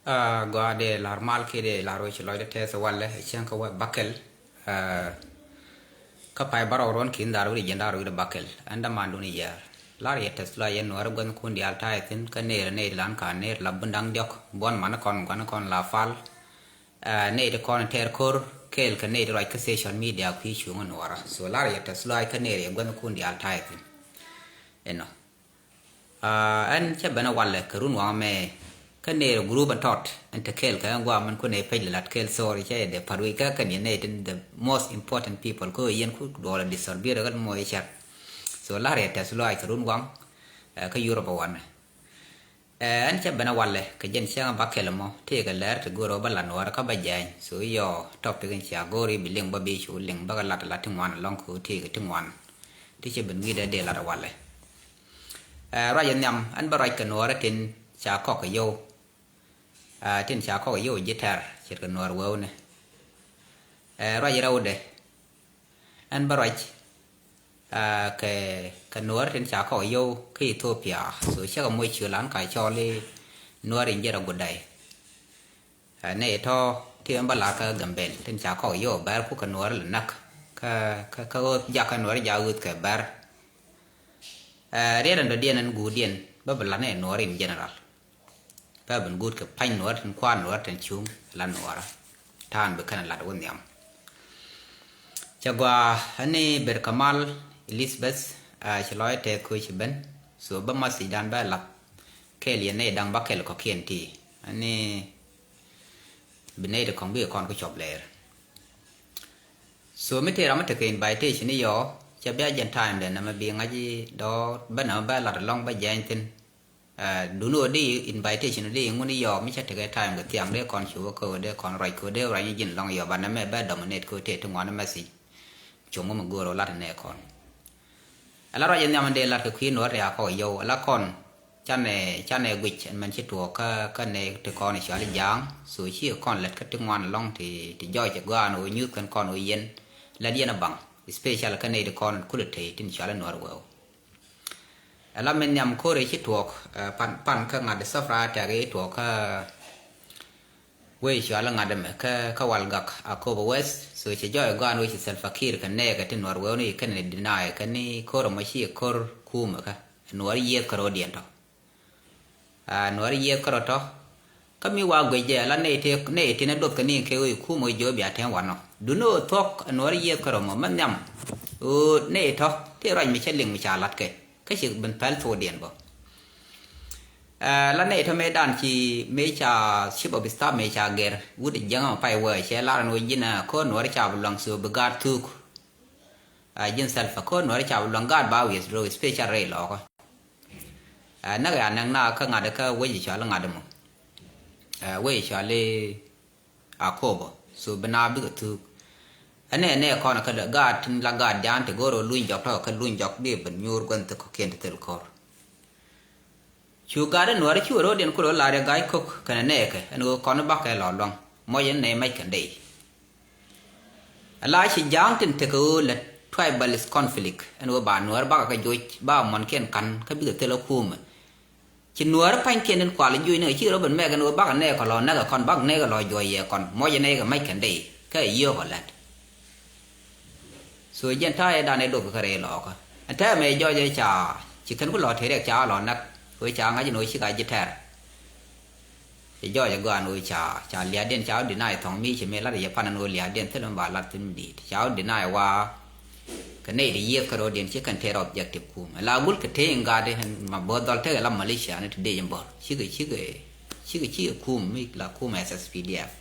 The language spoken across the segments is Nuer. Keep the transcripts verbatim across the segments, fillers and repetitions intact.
Aa, gɔaa dee lar mal kiɛ dee lar wec lɔcdä tɛth walɛ cäŋ kä wä bakɛl. Aa, kä pay barɔw ruɔn ki̱n dhar wi̱cdɛ jiɛn dhar wi̱cdɛ bakɛl. Ɛn dämandun yɛɛr lar yɛ tɛth lɔac yɛn nuäärä gua̱thnikun diaal ta̱a̱ yɛ thi̱n kä neer neer lan ka neer la bun da̱ŋ diɔ̱k buɔ̱n man kɔn gua̱n kɔn la pal. Aa, neer ti kɔn tɛɛr ko̱r kɛɛl kɛ neer ti ruac kä social media kui̱ cuŋä nuɔɔrä. So lar yɛ tɛth lɔac kä neer yɛ gua̱thnikun diaal ta̱a̱ yɛ thi̱n. Inɔ. Aa, ɛn cä ben ɛ walɛ kɛ run waŋ mɛ kä neer group ɛn tɔt ɛn te kɛɛl kɛ ɛn guam ɛn kun ɛ pec lɛ lat kɛɛl, sorry, cä yɛ dee pat wec kä kɛn yɛ nɛy tin the most important people kä yɛn ku duɔl ɛ disturbir ɛ ɣän mɔ yɛ cɛr. So lar yɛ tɛth lɔaac kɛ run waŋ, ɛ, kä Europe ɛ wanɛ. Ɛ, ɛn cä ben ɛ walɛ kɛ jɛn cäŋ ɛ bakɛl ɛmɔ tëëkɛ lɛr ti go̱o̱r ɛ bä la nuɔɔrä kä bä jɛɛny. So yɔ topic in cia go̱o̱r i̱ bi liŋ bä bi cu liŋ bä kɛ lat ɛ lat ti ŋuan ɛlɔ̱ŋ kɛ ɣöö tëëkɛ ti ŋuan. Ti cɛ ben wi̱i̱dɛ dee lat ɛ walɛ. Ɛ, ruac ɛ nhiam ɛn bä ruac kɛ nuɔɔrä tin ca kɔk kɛ yio̱w. Ɛ, tin ca kɔk kɛ yio̱w ji̱ tɛr ce̱tkɛ nuɔɔr wewni. Ɛ, ruac rɛwdɛ ɛn bä ruac, ɛ, kɛ, kɛ nuɔɔr tin ca kɔk kɛ yio̱w kä Ethiopia. So cä kɛ moc ciöl an ka cɔl i̱ nuɔɔr in jiɛt ɛ gudai. Ɛ, nɛy tɔ̱ ti ɛn bä lar kä Gambel tin ca kɔk yio̱w bɛr ku kɛ nuɔɔr lɛ näk. Kä, kä, kä ɣöth jak kä nuɔɔr jak ɣöth kɛ bɛr. Ɛ, riɛt ɛn dɔ̱diɛn ɛn guutdiɛn bä bi lat nɛ nuɔɔr in general. Bä ben guut kɛ pa̱ny nuɔɔr tin kua̱r nuɔɔr tin cuŋ la nuɔɔrä. Ta̱a̱n bi kɛn lat wä nhiam. Cɛ gɔaa ɛn ni ber kɛ mal Elizabeth, ɛ, ci lɔc tɛth köc ci ben. So bä message dan bä lath kɛɛl yɛn nɛy da̱ŋ bä kɛl kɔ̱kiɛn ti. Ɛn ni bi nɛy ti kɔ̱ŋ bikɛ kɔn kä cɔp lɛɛr. So mi tëë ram mi tekɛ invitation i̱ yɔ cɛ bia jɛn time dɛ nɛmɛ bi ŋa̱c i̱ dɔ̱ bä nɛmɛ bä lat ɛlɔ̱ŋ bä jɛny thi̱n. Ɛ, duni ɣöö di invitation di ŋun i̱ yɔ mi cä tekɛ time kɛ thiaŋ dee kɔn cu wä kä ɣöö dee kɔn ruac kɛ ɣöö dee ruac ni ji̱n ɛlɔ̱ŋ yɔ ba nɛmɛ bä dominate kɛ ɣöö tëë ti ŋuan message. Cuŋ wä mi go̱o̱r ɣöö lat ɛnɛ kɔn. Ala ruac ɛ nhiam in dee lat kɛ kui̱ nuɔ̱ɔ̱r riaak kɔk yio̱w ala kɔn. Canɛ, canɛ guic ɛn mɛn ci tuɔɔk kä, kä nɛ ti kɔn i̱ cɔal i̱ ja̱a̱ŋ. So ci kɔn lät kä ti ŋuan ɛlɔ̱ŋ ti, ti jɔɔc ɛ gɔaa ɛn ɣöö nyuuth kɛn kɔn ɣöö yɛn lät yɛn ɛ baŋ. Especially kä nɛ ti kɔn kulɛ tey tin cɔal i̱ nuɔ̱ɔ̱r wɛw. Ala min nhiam ko̱r i̱ ci tuɔɔk, ɛ, pan, pan kä ŋa̱t i̱ safra tɛk i̱ tuɔɔk kä wec cɔal i̱ ŋa̱t ɛmɛ kä, kä Walgak Akobo West. So ci jɔɔc ɛ gɔaa ɛn ɣöö ci Salva Kiir kɛ nɛɛkɛ ti nuɔ̱ɔ̱r wɛw ni kɛn ni deny kɛn ni ko̱r ɛmɔ ci ko̱r kumɛ kä. Nuɔɔr yiëth kärɔ̱diɛn tɔ. Aa, nuɔɔr yiëth kärɔ̱ tɔ. Kä mi wa guic jɛ la nɛy ti, nɛy ti ni duɔth kɛ ni kɛ ɣöö i̱ kumɛ ɣöö jiɔ bia tɛn wanɔ. Duni ɣöö thuɔ̱k nuɔɔr yiëth kärɔ̱ mɔ mɛ nhiam. Ɣöö nɛy tɔ ti ruac mi cä liŋ mi ca la̱t kɛ. Kä ci ben pɛl thokdiɛn bä. Aa, la nɛy tɔ mëë dan ci mëë ca chief of staff mëë ca gɛr wut jiäŋä mɛ pay wee cɛ lar ɛn ɣöö ji̱n ɛ ko̱r nuɔɔr ca bi luaŋ so bi gaat thuk. Aa, ji̱n Salva ko̱r nuɔɔr ca bi luaŋ gaat ba withdraw special rɛy lɔɔkä. Aa, näk ya näk na kä ŋa̱t kä wec cɔal ŋa̱t mɔ. Aa, wec cɔal Akobo. So bi na bikɛ thuk. Ɛnɛ nɛ kɔn kä gaat tin la gaat jan ti go̱r ɔ luny jɔk tɔ kä luny jɔk bi ben nyuur gua̱n thik kɔ̱kiɛn ti thil ko̱r. Cu gat in nuɔri cu ro̱diɛn ku rɔ lar yɛ ga̱c ko̱k kɛnɛ nɛɛkɛ ɛn ɣöö kɔn bakɛ lɔ luaŋ. Mɔc in nɛy mac kɛn dey. Ala ci ja̱a̱ŋ tin tekɛ ɣöö lɛ tribalist conflict ɛn ɣöö ba nuɔri bakɛ kɛ joc ba muɔnkiɛn ka̱n kä bikɛ thil ɛ kuumɛ. Ci nuɔri pa̱nykiɛn in kual joc ni kɛ ci rɔ ben mɛk ɛn ɣöö bakɛ nɛɛkɛ lɔ näkɛ kɔn bakɛ nɛɛkɛ lɔ juɔc yɛ kɔn. Mɔc in nɛy kɛ mac kɛn dey kä ɛ yiöök ɔ lät. So jɛn ta̱a̱ ëëdan ëë dok kä rɛy lɔɔkä. Ɛn tɛmɛ jɔɔc ëë ca ci kɛn ku lɔ te riɛk ca lɔ näk. Wee ca ŋa̱c ni wee ci ka ji̱ tɛr. Ci jɔɔc ɛ gɔaa ni wee ca ca lia̱a̱diɛn ca wä deny thɔŋ mi ci mëë lat ɛ yɛ pan ni wee lia̱a̱diɛn thilɛ mi ba lat thi̱n mi di̱i̱t ca wä deny wa. Kɛ nɛy ti yiëth kärɔ̱diɛn ci kɛn tëë rɔ objective kum ɛ la gul kɛ tëë in gat in ma bo̱o̱th dhɔl tekɛ la militia ni ti dee in bɔr cikɛ cikɛ cikɛ cikɛ kum mi la kum ɛ S S P D F.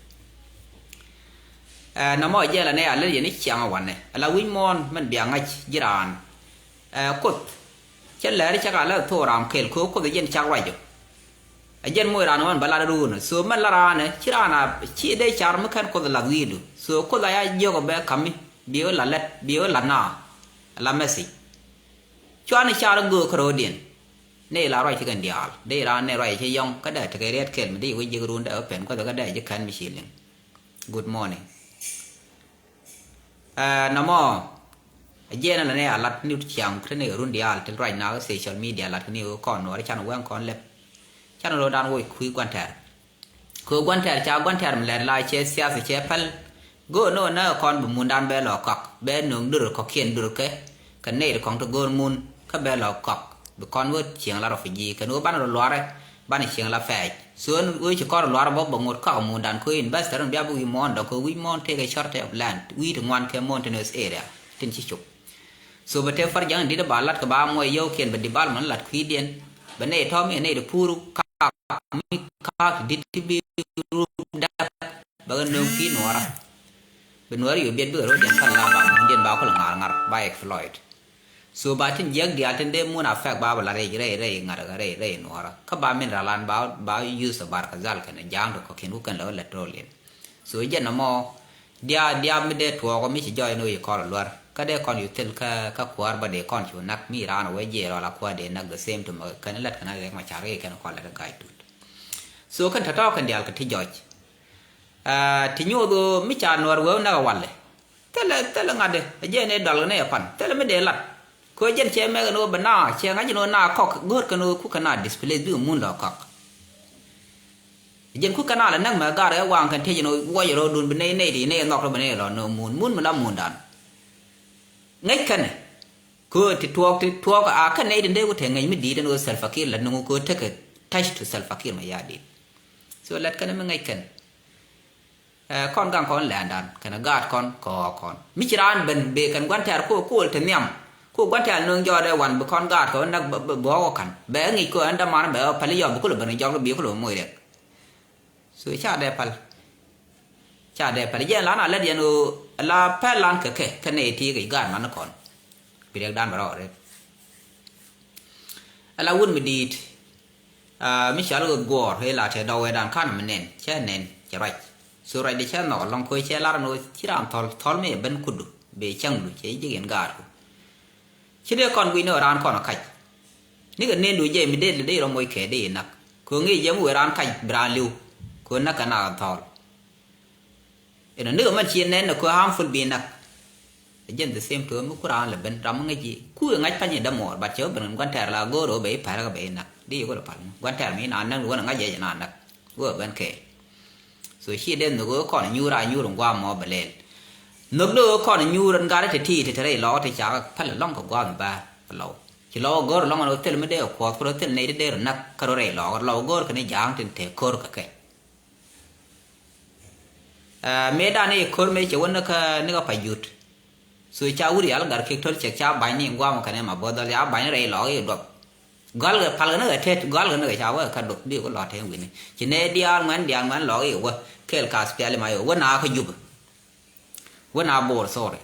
Ɛ nɔmɔ jɛl anɛ a lät yɛn i̱ ciaŋ a wanɛ ala wi̱c muɔ̱ɔ̱n mɛn bia ŋa̱c ji̱ raan. Ɛ kuoth cä lɛr cak a lät thok ram kɛl ko̱ kuoth jɛn cak ruac jɔ. Ɛ jɛn moc raan ɣɔn bä lat ruun so mɛn la raan ci raan a ci dee car mi kɛn kuoth lath wi̱i̱du so kuoth a ya jiök ɔ bɛ ka̱mi bi wä la lät bi wä la na. Ala message cuani car göök kärɔ̱diɛn. Nɛ la ruac ti kɛn diaal dee raan nɛ ruac ci yɔŋ kä dee tekɛ riɛt kɛl mi dee wä jiök ruun dee wä pɛn kuoth kä dee ji̱ kɛn mi ci liŋ. Good morning. Ɛ nɔmɔ. Ɛ jiɛn ɛn lɛ nɛ a lat ni ciaŋ kä ni run diaal ti ruac na kä social media lat kä ni ɣöö kɔn nuɔɔri can wɛŋ kɔn lɛp. Can rɔ dan woc kui̱ gua̱n tɛr. Kɛ gua̱n tɛ̈r ca gua̱n tɛ̈r mi lɛt la cɛ siasa cɛ päl. Go̱o̱r ni ɣän näk kɔn bi mundan bɛ lɔ kɔk, bɛ nööŋ dur kɔkiɛn dur kɛ, kɛ nɛy ti kɔŋ ti go̱o̱r mun kä bɛ lɔ kɔk. Bi kɔn wä cieŋ la refugee kɛn wä banɛ rɔ luarɛ, banɛ cieŋ la pɛɛc. So ɣän wä ci kɔn rɔ luarɛ bä bɛ ŋot kɔk mundan kɛ wä investor in bia bi wi̱i̱ muɔ̱ɔ̱n dɔk kɛ wi̱i̱ muɔ̱ɔ̱n tëëkɛ shortage of land. Wi̱i̱ ti ŋuan kɛ mountainous area tin ci cop. So bɛ te farjaŋ in di̱t ba lat kɛ ba muɔc yio̱wkiɛn bɛ development lat kui̱diɛn. Bɛ nɛy tɔ̱ mi nɛy ti pur kaak mi kaak ti di̱t ti bi rup dap bɛ kɛ nööŋ kui̱ nuɔɔra. Bɛ nuɔɔri yo̱ biɛt bikɛ ro̱diɛn kal la ba mundiɛn ba kulɛ ŋa̱r ŋa̱r ba exploit. So ba tin jiäk diaal tin dee mun affect ba bɛ la rɛy rɛy rɛy ŋa̱r rɛy rɛy nuɔɔra kä ba mineral an ba ba use bar kɛ dhal kɛn ja̱a̱ŋ ti kɔ̱kiɛn ku kɛn lɛ wä lɛ petroleum. So jɛn nɔmɔ diaal diaal mi dee tuɔɔk mi ci jɔɔy ni wec kɔl luär kä dee kɔn yu thil kä kä kuäär ba dee kɔn cu nak mi raan wee jiɛɛr wala kuäär dee nak the same to ma kɛn lät kɛn a rɛk ma car kɛ kɛn kɔl lät ga̱a̱c tut. So kɛn tɔ̱tɔ̱ kɛn diaal kɛ ti jɔc. Ti nyuuth ɣöö mi ca nuɔr wee nak a walɛ. Thilɛ thilɛ ŋa̱t ɛ jɛn ɛ dɔl kɛ nɛ ɛ pan thilɛ mi dee lat. Kɛ jɛn cɛ mɛk ɛn ɣöö bɛ naa cɛ ŋa̱c ɛn ɣöö naa kɔk go̱o̱r kɛn ɣöö kukɛ naa displace bikɛ mun lɔ kɔk. Jɛn kukɛ naa lɛ näk mɛ gar ɛ waŋ kɛn tëc ɛn ɣöö wuɔc ɛ rɔɔdun bi nɛy nɛy ti nɛy ɛ nhɔk rɔ bi nɛy ɛ lɔ nööŋ mun mun mi la mundan. Ŋäc kɛnɛ kɛ ɣöö ti tuɔɔk ti tuɔɔk a kɛn nɛy ti dee wä te ŋäc mi di̱i̱t ɛn ɣöö Salva Kiir la nöŋ kɛ ɣöö tekɛ ta̱c to Salva Kiir mɛ ya̱a̱ di̱i̱t. So lɛt kɛnɛ mi ŋäc kɛn. Ɛ kɔn gaŋ kɔn lɛndan kɛnɛ gaat kɔn kɛ ɣɔɔ kɔn mi ci raan ben bee kɛn gua̱n tɛ̈r ku kuɔl te nhiam. Ku gua̱n tɛ̈r nööŋ jɔɔt ɛ wan bi kɔn gaat kɔn näk bɛ bɛ ɣɔk kɔn bɛ ŋic kɛ ɣän däman bɛ ɣä päl i̱ yɔm bi kulɛ ben jɔk bi kulɛ moc rɛk. So ca dee päl. Ca dee päl jɛn lan a lät yɛn ɣöö la päl lan kɛ kɛ kɛ nɛy ti kɛ gaat man kɔn. Bi rɛkdan bɛ rɔɔk rɛk. Ala wut mi di̱i̱t. Mi cɔal ɣöth guɔ̱ɔ̱r ëë la tëë dɔ̱k wecdan ka̱n mi nɛn cɛ nɛn cɛ ruac. So ruacdɛ cɛ nhɔk ɛlɔ̱ŋ koc cɛ lar ɛn ɣöö ci raan thɔl thɔl mi ɛ ben kutdu bee cäŋdu cɛ ji̱ ji̱k in gaatku. Ci dee kɔn guic ni ɣöö raan kɔn ɛ kac. Nikɛ nɛndu jɛ mi dee lɛ dee rɔ moc kɛ dee inak kɛ ɣöö ŋi̱i̱c jɛ mi wëë raan kac bi raan li̱w kɛ ɣöö näk kɛ nak ɛn thɔl. Inɔ nikɛ mɛn ci nɛn ni kɛ harmful bi nak. Jɛn the same to mi ku raan lɛ ben ram mi ŋäc ji̱ ku iŋac pany in dämuɔɔr but cɛ wä ben gua̱n tɛɛr la go̱o̱r ɣöö bɛ i̱ pɛr kɛ bɛ inak di i̱ ku lɛ pal gua̱n tɛɛr mi na näk ni wä ni ŋa̱c jɛ na näk wä ben kɛɛl. So ci dee nhök ɣöö kɔn nyuur a nyuur in gua̱a̱m mɔ bɛ lɛɛl. Nhök dee ɣöö kɔn nyuur in gat ti ti ti te rɛy lɔɔk ti ca päl lɔŋ kɛ gua̱a̱m in bäär lɔw ci lɔw go̱o̱r lɔŋ in ɣöö thil mi dee kɛ kuɔth ku rɔ thil nɛy ti dee rɔ näk kä rɔ rɛy lɔɔk lɔw go̱o̱r kɛ ni ja̱a̱ŋ tin te ko̱r kɛ kɛ. Mëëdan i̱ ko̱r mëë cɛ wä ni kä ni kä Pajut. So ca wut yal gar kek töl cɛk ca ba̱ny ni guam kɛnɛ ma bo̱th dhɔl ya ba̱ny ni rɛy lɔɔk i̱ duɔth. Gɔal kɛ pal kɛ ni kɛ tet gɔal kɛ ni kɛ ca wä kɛ duɔth di kɛ lɔ tɛn wi̱ni ci nɛ diaal ŋuɛn diaal ŋuɛn lɔɔk i̱ wä kɛɛl kath piali ma i̱ wä na kä Jubɛ. Wä na Bor, sorry.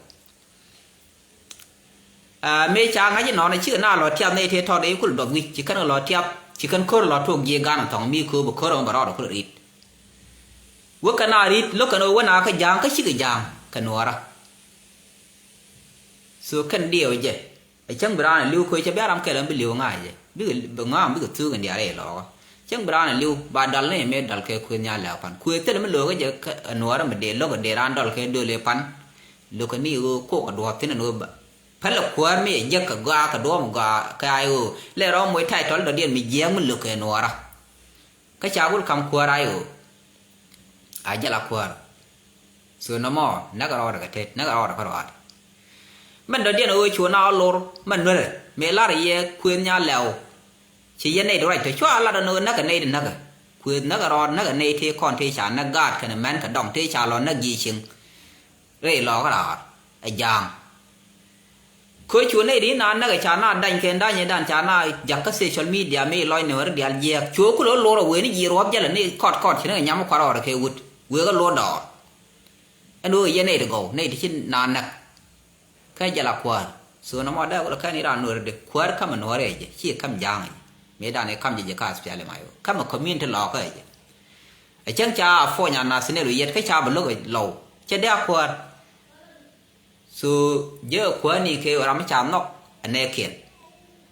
Mëë ca ŋa̱c inɔnɔ cikɛ na lɔ tiap nɛy tëë tɔt i̱ kul duɔth wi̱c ci kɛn kɛ lɔ tiap ci kɛn ko̱r lɔ tuɔk jiɛ gan thɔŋ mi kööp ko̱r ɛmɛ bɛ rɔɔdɛ kul ri̱t. Wä kɛn a ri̱t lo̱k kɛn wä na kä ja̱a̱ŋ kä cikɛ ja̱a̱ŋ kɛ nuɔɔrä. So kɛn diɛw jɛ ɛ cäŋ bi raan ɛ li̱w ko̱ cɛ bia ram kɛl ɛn bi li̱w ŋa̱a̱c jɛ bikɛ bi ŋa̱a̱m bikɛ thuuk in diaal i̱ lɔɔkä. Cäŋ bi raan ɛ li̱w ba dal ni mëë dal kɛ kuëth nhial lɛ̈k pan kuëth thilɛ mi lo̱o̱kä jɛ ɛ nuɔɔrä mi dee lo̱k ɛ dee raan dɔl kɛ döl i̱ pan. Lo̱kɛ ni ɣöö kok ɛ duɔ̱ɔ̱p thi̱n ɛn ɣöö päl ɛ kuäär mi ɛ jek kɛ gɔaa kɛ duɔ̱ɔ̱m gɔaa kɛ ay ɣöö lɛ rɔm moc tay tɔl dɔ̱diɛn mi jiääk mi lo̱kɛ nuɔɔrä. Kä ca wul kam kuäär ay ɣöö a jɛl a kuäär. So nɔmɔ näk ɛ rɔɔdɛ kɛ tet näk ɛ rɔɔdɛ kä rɔɔdɛ. Mɛn dɔ̱diɛn ɣöö cuɔ na ɣä lor mɛn nuerɛ mëë lar yɛ kuëth nya lɛw. Ci yɛn nɛy ti ruac tɔ cua lat ɛn ɣöö näk ɛ nɛy ti näk ɛ kuëth näk ɛ rɔɔd näk ɛ nɛy ti kɔn ti ca näk gaat kɛnɛ mɛn kɛ dɔŋ ti ca lɔ näk ji̱ cieŋ. Rɛy lɔɔkä raar ɛ ja̱a̱ŋ. Köc cu nɛy di na näk ɛ ca na dany kɛn dany ɛ dan ca na jak kä social media mi lɔc ni wä ri diaal jiɛɛk cu ku lo̱r lo̱r ɛ wen ni ji̱ ruɔ̱p jälɛ ni kɔt kɔt ci ni kɛ nyam kua̱r ɣɔr ɛ kɛ wut wëë kä lo̱r dɔɔr. Ɛn wëë kɛ yɛ nɛy ti gɔw nɛy ti ci na näk. Kä jɛ la kuäär so nɔmɔ dee wä lɛ kɛn iran nuɔr di kuäär kamɛ nuɔr ɛ jɛ ci kam ja̱a̱ŋ ɛ jɛ. Mi dan ɛ kam jɛ jɛ ka aspiali ma yɔ kamɛ community lɔɔkä ɛ jɛ. Ɛ cäŋ ca a puɔ̱ny a nathaniel wi̱i̱ yɛt kä ca bɛ lo̱k ɛ lɔw cɛ dee a kuäär. So jɛ ɛ kuäär ni kɛ ram ca nhɔk ɛ nɛɛkiɛn.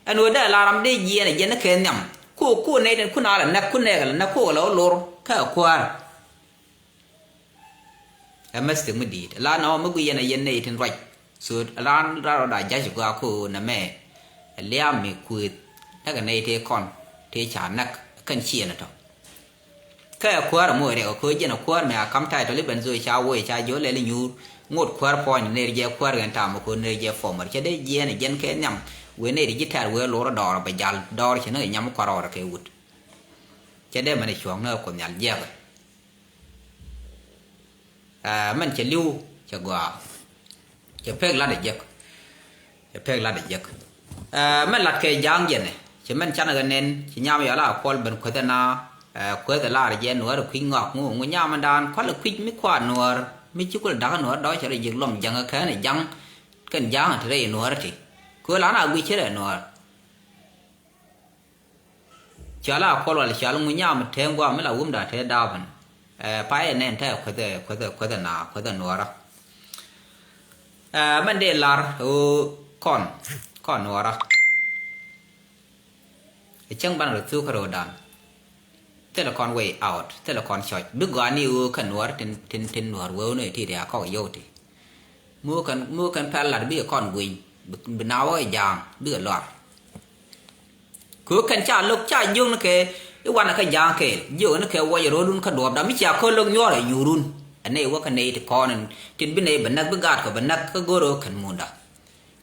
Ɛn ɣöö dee la ram dee jiɛɛn ɛ jɛn ni kɛ nhiam ku ku nɛy tin kun a lɛ näk kun nɛɛk lɛ näk ku lɛ wä lor kä ɛ kuäär. Ɛ mɛstik mi di̱i̱t la nɔmɔ mi gui yɛn ɛ yɛn nɛy tin ruac. So raan raan rɔ da ja̱c gɔaa ko nɛ mɛ. Ɛ liaam mi kuëth näk ɛ nɛy tëë kɔn tëë ca näk kɛn ciɛn ɛ tɔ. Kɛ kuäär a moc riɛk a köö jɛn a kuäär mɛ a kam title i̱ ben zoi ca woi ca jiö lɛl inyuur. Ŋot kuäär puɔ̱ny ni ner jɛ kuäär ɣɛn tam a köö ner jɛ former cɛ dee jiɛn a jɛn kɛ nhiam. Wee ner ji̱ tɛ̈r wee lor a dɔɔr a bɛ jal dɔɔr cɛ ni kɛ nyam kua̱r ɔɔr a kɛ wut. Cɛ dee mɛn a cuɔ̱ɔ̱ŋ ni a kuoth nhial jiɛk. Ɛ mɛn cɛ li̱w cɛ gɔaa. Cɛ pek lat a jek. Cɛ pek lat a jek. Ɛ mɛn lat kɛ ja̱a̱ŋ jɛnɛ cɛ mɛn canɛ kɛ nɛn ci nyam yɔla a kuɔl ben kueth ɛna. Ɛ kueth ɛ lar jɛ nuɔ̱ɔ̱r ɛ kui̱c ŋɔak ŋu ŋu nyam ɛndan kual ɛ kui̱c mi kuaat nuɔ̱ɔ̱r mi ci kul da̱k ɛ nuɔ̱ɔ̱r dɔ̱k cɛ rɔ ji̱k lɔm ja̱ŋ ɛ kɛn ɛ ja̱ŋ. Kɛn ja̱a̱ŋ ɛ te rɛy nuɔ̱ɔ̱r ɛ ti köö lan a guic cɛ rɛ nuɔ̱ɔ̱r. Cɔal a kuɔl wal cɔal ŋu nyam te ŋuam mi la wumda te da̱a̱p ɛn. Ɛ pay ɛ nɛn te kueth ɛ kueth ɛ kueth ɛ na kueth ɛ nuɔɔra. Ɛ mɛn dee lar ɣöö kɔn kɔn nuɔɔra. Ɛ cäŋ ban rɔ thuk kä ro̱o̱dan. Thilɛ kɔn way out thilɛ kɔn cɔc bi gɔaa ni ɣöö kɛn nuɔɔr tin tin tin nuɔɔr wee wä ni ti riaak kɔk yio̱w ti. Mi wä kɛn mi wä kɛn pɛl lat bikɛ kɔn guiny bi na wä kɛ ja̱a̱ŋ bikɛ luar. Kɛ ɣöö kɛn ca lo̱k ca jiök ni kɛ i̱ wanɛ kä ja̱a̱ŋ kɛɛl jiök ni kɛ wuɔc ro̱o̱dun kä duɔ̱ɔ̱pda mi cia kä lo̱k nyuɔ̱ɔ̱r ɛ nyuurun. Ɛ nɛy wä kä nɛy ti kɔn in tin bi nɛy bɛ näk bi gaatkɛ bɛ näk kä go̱o̱r ɣöö kɛn muunda.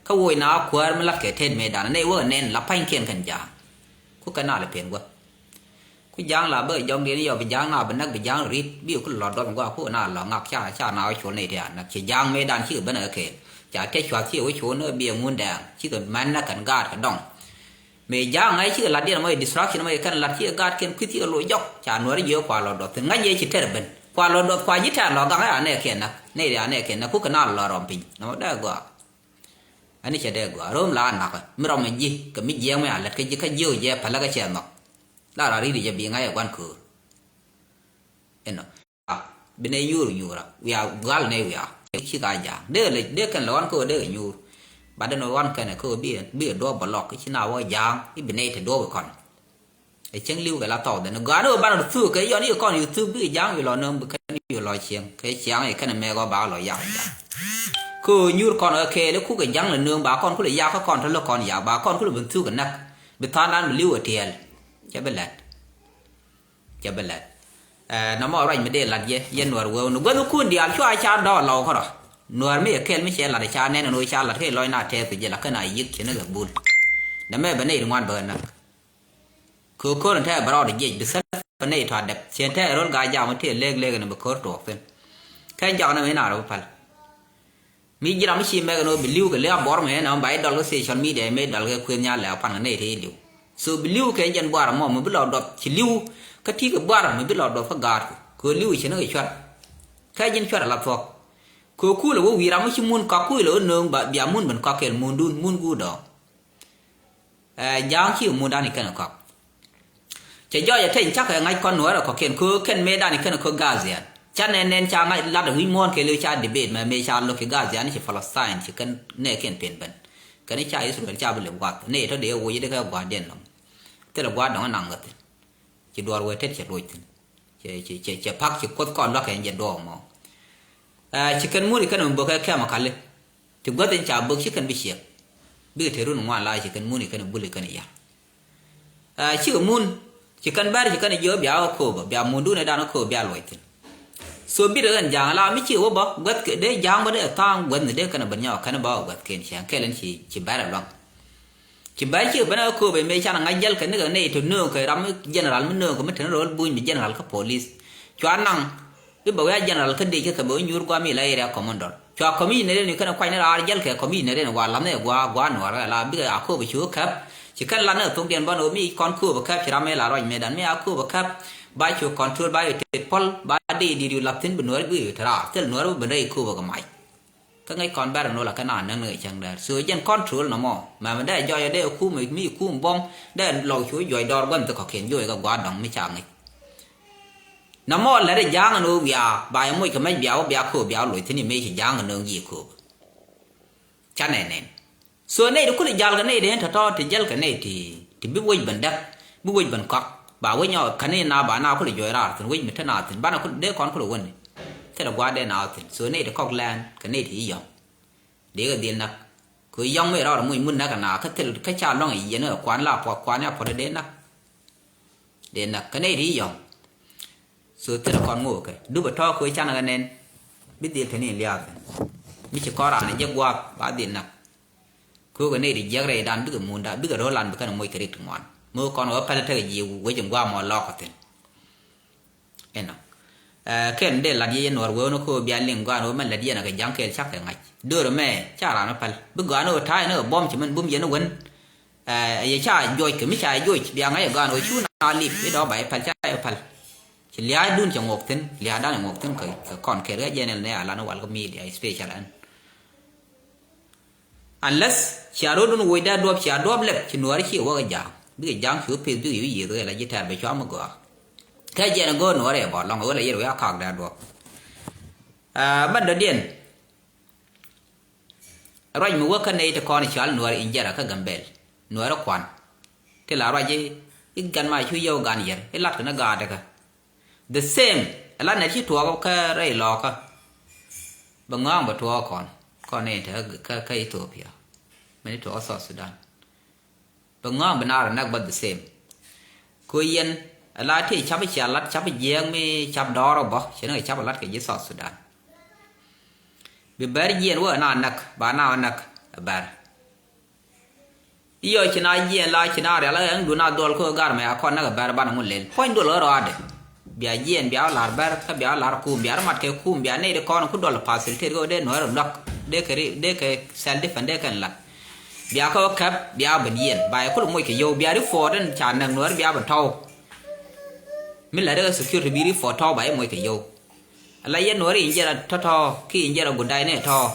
Kä woc na kuäär mi la̱tkɛ tet mëëdan ɛ nɛy wä kɛ nɛn la pa̱nykiɛn kɛn ja̱a̱ŋ. Ku kɛn nal ɛ pen guäth. Ku ja̱a̱ŋ la bä jɔŋdiɛn yɔ bi ja̱a̱ŋ na bi näk bi ja̱a̱ŋ ri̱t bi ku lɔ dɔl gua ku na lɔ ŋak ca ca na wä col ni ti a näk ci ja̱a̱ŋ mëëdan cikɛ ben ɛ kɛɛl. Ca tec cuath ci wä col ni bi ɛ ŋun dɛɛŋ cikɛ mɛn nä kɛn gaat kɛ dɔŋ. Mëë ja̱a̱ŋ ŋa̱c cikɛ lat diɛn mɔ yɛ distraction mɔ yɛ kɛn lat cikɛ gaat kɛn kui̱th cikɛ loc jɔk ca nuɔ̱ri jiɛ kua lɔ dɔth thi̱n ŋa̱c yɛ ci tɛr ben kua lɔ dɔth kua ji̱ tɛr lɔ gaŋ ɛ anɛ kɛn näk nɛy ri anɛ kɛn näk ku kɛ na lɔ rɔm piny nɔmɔ dee gɔaa. Ani cɛ dee gɔaa röm la nakä mi rɔm ji̱ kɛ mi jiɛɛŋ mi a lät kä ji̱ kä jiök jɛ pälä kä cɛ nhɔk. La ra ri̱t jɛ bi ŋa̱c ɛ gua̱n köör. Inɔ bi nɛ nyuur nyuura wiaa gual nɛ wiaa. Ci ka ja̱a̱ŋ dee lec dee kɛn lɛ wan kä dee nyuur. Bat den wan kɛn kä bi bi duɔp bɛ lɔk ci na wä ja̱a̱ŋ i̱ bi nɛ te duɔp ikɔn. Ɛ cieŋ li̱w kɛ la thɔɔk dhɛn gɔaa ni wä banɛ rɔ thuk kɛ yɔn i̱ kɔn yu thuk bikɛ ja̱a̱ŋ yu lɔ nööŋ bi kɛn yu lɔ cieŋ kɛ ciaŋ i̱ kɛn mɛk ɔ ba lɔ yak ja̱a̱ŋ. Kɛ ɣöö nyuur kɔn kɛ kɛɛl i̱ kukɛ ja̱a̱ŋ lɛ nööŋ ba kɔn kulɛ yak kä kɔn te lä kɔn yak ba kɔn kulɛ ben thuk kɛ näk. Bi tha̱a̱ŋdan bi li̱w ɛ tiɛɛl. Cɛ bi lɛt. Cɛ bi lɛt. Ɛ nɔmɔ ruac mi dee lat yɛ yɛ nuɔr wee wun guäth kun diaal cua ca dɔɔl lɔw kärɔ. Nuɔr mi yɛ kɛl mi cɛ lat ca nɛn ɛn wee ca lat kɛ lɔc na tɛth kɛ jɛ la kɛn a yik cɛ ni kɛ bul. Nɛmɛ bɛ nɛy ti ŋuan bä kɛ näk. Kɛ ko̱r in tɛɛ bɛ rɔɔd jiɛc bi thäl bɛ nɛy tɔa dɛp cɛ in tɛɛ rol gaa jam in tëë lek lek in bi ko̱r tuɔɔk thin. Kɛn jɔk ni mi na rɔ bi päl. Mi ji̱ ram mi ci mɛk ni wä bi li̱w kɛ li̱w a buɔr mɛ ni wä ba i̱ dɔl kɛ social media mɛ i̱ dɔl kɛ kuëth nyal lɛ a pan kɛ nɛy tëë i̱ li̱w. So bi li̱w kɛ jɛn buar mɔ mi bi lɔ duɔth ci li̱w. Kä ti kɛ buar mi bi lɔ duɔth kä gaat kɛ kɛ li̱w ci ni kɛ cuat. Kɛ ji̱n cuat a la thuɔk. Kɛ kulɛ wä wi̱i̱ ram mi ci mun kɔk kulɛ wä nööŋ ba bia mun ben kɔk kɛl mundun mun guut dɔɔŋ. Ɛ ja̱a̱ŋ ci mundani kɛn kɔk. Cɛ jɔɔc ɛ teny cakɛ ŋa̱c kɔn nuɔ̱ɔ̱rɛ kɔ̱kiɛn köök kɛn mëëdan kɛn köök Gaathian. Ca nɛn nɛn ca ŋa̱c lat ɛ wi̱c muɔ̱ɔ̱n kɛɛliw ca debate mɛ mëë ca lo̱k ki Gaathian ci Palestine ci kɛn nɛɛkiɛn pen ben. Kɛn ca Israel ca bi lep gua̱th nɛy tɔ̱ dee woc dee kɛ gua̱a̱thdiɛn nɔm. Thilɛ gua̱a̱th dɔ̱ŋ ɛ naŋ kä thi̱n. Ci duɔ̱ɔ̱r wee tet cɛ loc thi̱n. Cɛ cɛ cɛ cɛ pak ci kuoth kɔn lua̱k kɛn jɛ duɔ̱ɔ̱k mɔ. Ɛ ci kɛn muni kɛn mi bök kɛ kɛm kali. Ti guäth in ca bök ci kɛn bi ciɛk. Bikɛ te run ŋuan la ci kɛn muni kɛn buli kɛn yar. Ɛ cikɛ mun ci kɛn bɛr ci kɛn jiɔ bia wä kööbä bia mundun ɛ dan wä kööbä bia luɔc thin. So bit ɛ ɣän ja̱a̱ŋ la mi ci wä bä guäth kɛ dee ja̱a̱ŋ bä dee tha̱a̱ŋ guäth ni dee kɛn bä nyɔk kɛn bä wä guäth kɛn ciɛŋ kɛl in ci ci bɛr ɛ luaŋ. Ci bɛr cikɛ ben ɛ kööbä mëë can ŋa̱c jäl kɛ ni kɛ nɛy te nööŋ kɛ ram mi general mi nööŋ kɛ mi te ni ro̱l buny mi general kä police. Cua naŋ i̱ bɛ wi̱i̱ a general kä dec kä kɛ bɛ wi̱i̱ nyuur gua̱a̱m i̱ la area commander. Cua commissioner in kɛn kuany ni raar jäl kɛ commissioner in wa la̱th ni ɛ gua̱a̱ gua̱a̱ nuɔɔr kɛ la bikɛ a kööbä cu käp. Ci kɛn la̱th ni ɛ thokdiɛn bä ni ɣöö mi kɔn kööbä käp ci ram mi la ruac mëëdan mi a kööbä käp. Ba cu control ba yɛ tet pɔl ba dee di̱i̱t yu la̱th thi̱n bi nuɔɔr bi yu te raar thil nuɔɔr bi ben rɛy kööbä kɛ mac. Kä ŋäc kɔn bɛr ɛn ɣöö la kɛ naan näk ni kɛ cäŋ däär so jɛn control nɔmɔ mɛmɛ dee jɔc ɛ dee kum mi kum buɔ̱m dee lɔk cu juɔc dɔɔr gua̱n thik kɔ̱kiɛn juɔc kɛ gua̱a̱r dɔ̱ŋ mi ca ŋäc. Nɔmɔ lät ɛ ja̱a̱ŋ ɛn ɣöö wiaa ba yɛ moc kɛ mɛc bia wä bia kööp bia wä loc thi̱n yɛ mëë ci ja̱a̱ŋ ɛn nööŋ ji̱ kööp. Ca nɛn nɛn. So nɛy ti kulɛ jal kɛ nɛy ti ɛn tɔ̱tɔ̱ ti jäl kɛ nɛy ti ti bi wec ben däk bi wec ben kɔak ba wec nyɔ kani na ba na kulɛ juɔc raar thi̱n wec mi te na thi̱n banɛ kulɛ dee kɔn kulɛ wä ni. Thilɛ gua̱a̱r dee na wä thi̱n so nɛy ti kɔk lɛn kɛ nɛy ti i̱ yɔ̱ŋ. Dee kɛ dhil näk kɛ i̱ yɔ̱ŋ mi rɔɔd muc mun näk kɛ na kä thil kä ca lɔŋ i̱ yɛn kɛ kuan la puɔth kuan ya puɔth dee näk. Dee näk kɛ nɛy ti i̱ yɔ̱ŋ. So thilɛ kɔn ŋo̱o̱kɛ dup ɛ tɔ̱ kɛ wee canɛ kɛ nɛn. Bi dhil te ni liath mi ci kɔn raan jɛ gua̱a̱th ba dhil nak. Kɛ wee kɛ nɛy ti jiäk rɛydan bikɛ munda bikɛ ro̱o̱ lan bi kɛn moc kɛ rik ti ŋuan mi wee kɔn wee pɛl tekɛ ji̱ wec in gua̱a̱th mɔ lɔɔk kɛ thi̱n. Inɔ kɛn dee lat yɛ yɛ nuɔr wee wä ni kɛ wee bia liŋ gɔaan wee mɛn lät yɛn a kɛ ja̱ŋ kɛɛl cak kɛ ŋa̱c do̱r ɛmɛ ca raan wä pɛl bi gɔaan wee ta̱a̱ yɛn wee buɔ̱m ci mɛn bum yɛn wän. Ɛ yɛ ca juɔc kɛ mi ca yɛ juɔc bia ŋa̱c ɛ gɔaan wee cu na lip i̱ dɔ̱ ba yɛ pɛl ca yɛ pɛl. Ci lia̱a̱dun cɛ ŋuɔk thi̱n lia̱a̱dan cɛ ŋuɔk thi̱n kɛ kɔn kɛɛl kɛ jɛn ɛl nɛ a lan wal kɛ media special ɛn. Unless cia ro̱dun woc dee duɔp cia duɔp lɛp ci nuɔɔri ci wä kɛ ja̱a̱ŋ bikɛ ja̱a̱ŋ ci wä pith bikɛ yu yiëth wee la ji̱ tɛɛr bɛ cua mi gɔaa. Kɛ jɛn ɛ go̱o̱r nuɔɔri ɛ bɔl lɔŋ wee la yɛr wee a kaak dee duɔp. Ɛ mɛn dɔ̱diɛn. Ruac mi wä kä nɛy ti kɔn cual nuɔɔri in jɛra kä Gambɛl nuɔɔri kuan. Ti la ruac i̱ gan ma cu yio̱w gan yɛr i̱ lat kɛ ni gaatdɛ kä. The same ɛ la nɛt ci tuɔɔk kä rɛy lɔɔkä. Bɛ ŋɔ̱a̱ŋ bɛ tuɔɔk kɔn kɔn ni te kä Ethiopia. Mɛn ni tuɔɔk South Sudan. Bɛ ŋɔ̱a̱ŋ bɛ naar näk bä the same. Ko yɛn ɛ la ti cap cia lat cap jiɛɛk mi cap dɔɔr ɔ bä ci ni kɛ cap ɛ lat kɛ ji̱ South Sudan. Bi bɛr jiɛn wä na näk ba na wä näk ɛ bɛr. Iyɔ ci na jiɛn la ci na rial ɛn dun a dhɔl kä gar mɛ a kɔn näk ɛ bɛr banɛ ŋun lel puɔ̱ny duɔl ɣä rɔadɛ. Bia jiɛn bia wä lar bɛr kä bia wä lar kum bia rɔ mat kɛ kum bia nɛy di kɔn ku duɔl facilitate kɛ wä dee nuɔr ɛ luak dee kɛ ri dee kɛ self defense dee kɛn lat. Bia kä wä kɛp bia wä ben jiɛn ba yɛ kul moc kɛ yio̱w bia ri puɔt ɛn ca näk nuɔr bia ben tɔw. Mi la dee kɛ security bi ri puɔt tɔw ba yɛ moc kɛ yio̱w. Ala yɛn nuɔri in jɛrɛ tɔtɔ ki in jɛrɛ gudai ni tɔ.